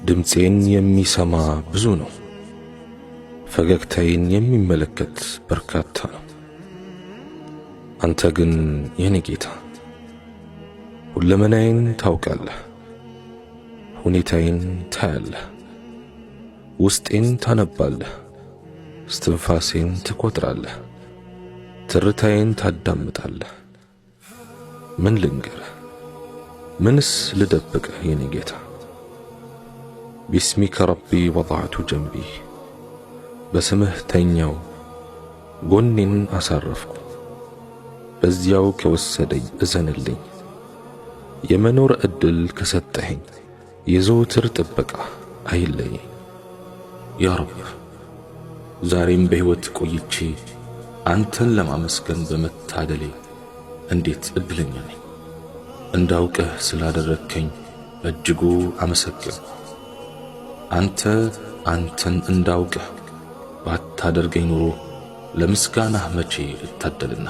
ድምፄን የሚሰማ ብዙ ነው፣ ፈገግታዬን የሚመለከት በርካታ ነው። አንተ ግን የኔ ጌታ ሁለመናዬን ታውቃለህ፣ ሁኔታዬን ታያለህ፣ ውስጤን ታነባለህ፣ እስትንፋሴን ትቆጥራለህ፣ ትርታዬን ታዳምጣለህ። ምን ልንገርህ? ምንስ ልደብቅህ የኔ ጌታ? باسمك ربي وضعت جنبي፣ በስምህ ተኛሁ፣ ጎኔን አሳረፍኩ። በዚያው ከወሰደኝ እዘንልኝ። የመኖር ዕድል ከሰጠኸኝ የዘውትር ጥበቃ አይለየኝ። ያ ረብ፣ ዛሬም በሕይወት ቆይቼ አንተን ለማመስገን በመታደሌ እንዴት ዕድለኛ ነኝ። እንዳውቅህ ስላደረግከኝ በእጅጉ አመሰግን። አንተ አንተን እንዳውቅህ ባታደርገኝ ኑሮ ለምስጋናህ መቼ እታደልና።